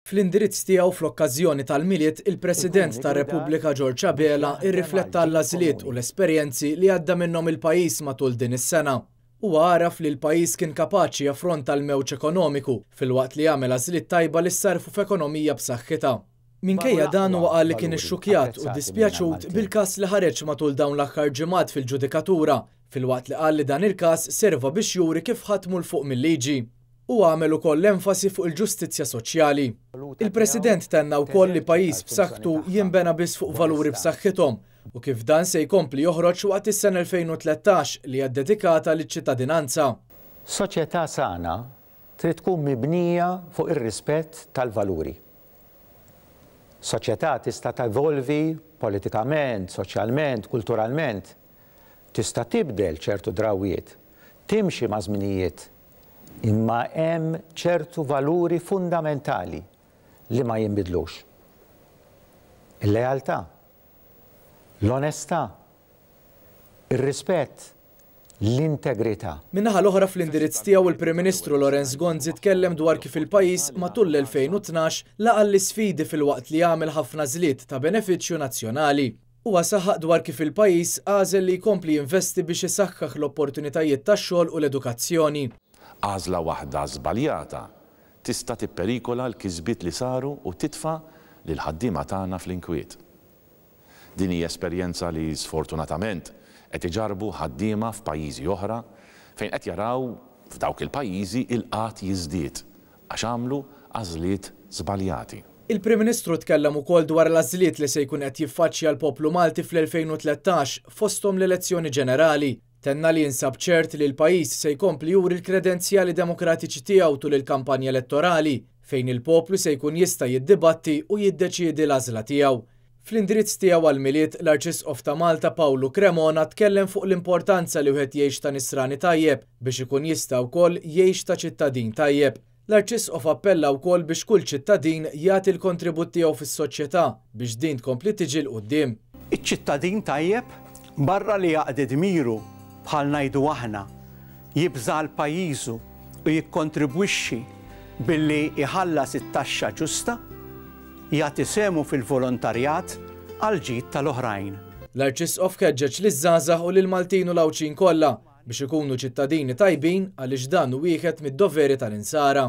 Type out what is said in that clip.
Fl-indirizz tiegħu fl-okkażjoni tal-Milied, il-President tar-Repubblika George Abela rrifletta għall-għażliet u l-esperjenzi li għadda minnhom il-pajjiż matul din is-sena. Huwa għaraf li l-pajjiż kien kapaċi jaffronta l-mewġ ekonomiku filwaqt li għamel għażliet tajba li ssarrfu f'ekonomija b'saħħitha. Minkejja dan huwa qal li kien ixxukkjat u ddispjaċut bil-każ li ħareġ matul dawn l-aħħar ġimgħat fil-ġudikatura filwaqt li qal li dan il-każ serva biex juri kif ħadd mhu 'l fuq mil-liġi. Huwa għamel ukoll enfasi fuq il-ġustizzja soċjali. Il-President tenna wkoll li pajjiż b'saħħtu jinbena biss fuq valuri b'saħħithom u kif dan se jkompli joħroġ waqt is-sena 2013 li hija ddedikata liċ-ċittadinanza. Soċjetà sana trid tkun mibnija fuq ir-rispett tal-valuri. Soċjetà tista' tevolvi politikament, soċjalment, kulturalment. Tista' tibdel ċertu drawwiet, timxi maż-żminijiet, imma hemm ċertu valuri fundamentali li ma jinbidlux. Il-lealtà, l-onestà, ir-rispett, l-integrità. Min-naħa l-oħra fl-indirizz tiegħu il-Prim Ministru Lawrence Gonzi tkellem dwar kif il-pajjiż matul l-2012 laqa' l-isfidi filwaqt li għamel ħafna għażliet ta' benefiċċju nazzjonali. Huwa saħaq dwar kif il-pajjiż għażel li jkompli jinvesti biex isaħħaħ l-opportunitajiet tax-xogħol u l-edukazzjoni. Għażla waħda żbaljata tista' tipperikola l-kisbiet li saru u titfa' lill-ħaddiema tagħna fl-inkwiet. Din hija esperjenza li sfortunatament qed iġarrbu ħaddiema f'pajjiżi oħra fejn qed jaraw f'dawk il-pajjiżi il-qgħad jiżdied għax għamlu għażliet żbaljati. Il-Prim Ministru tkellem ukoll dwar l-għażliet li se jkun qed jiffaċċja l-poplu Malti fl-2013 fosthom l-elezzjoni ġenerali. Tenna li jinsab ċert li l-pajjiż se jkompli juri l-kredenzjali demokratiċi tiegħu tul il-kampanja elettorali fejn il-poplu se jkun jista' jiddibatti u jiddeċiedi l-għażla tiegħu. Fl-indirizz tiegħu għall-Milied, l-Arċisqof ta' Malta Pawlu Cremona tkellem fuq l-importanza li wieħed jgħix ta' nisrani tajjeb biex ikun jista' wkoll jgħix ta' ċittadin tajjeb. L-Arċisqof appella wkoll biex kull ċittadin jagħti l-kontribut tiegħu fis-soċjetà biex din tkompli tiġi 'l quddiem. Iċ-ċittadin tajjeb, barra li jaqdi dmiru, bħal ngħidu aħna, jibża' għal pajjiżu u jikkontribwixxi billi jħallas it-taxxa ġusta, jagħti sehmu fil-volontarjat għall-ġid tal-oħrajn. L-Arċisqof ħeġġeġ liż-żgħażagħ u lill-Maltin u l-Għawdxin kollha biex ikunu ċittadini tajbin għaliex dan hu wieħed mid-doveri tal-Insara.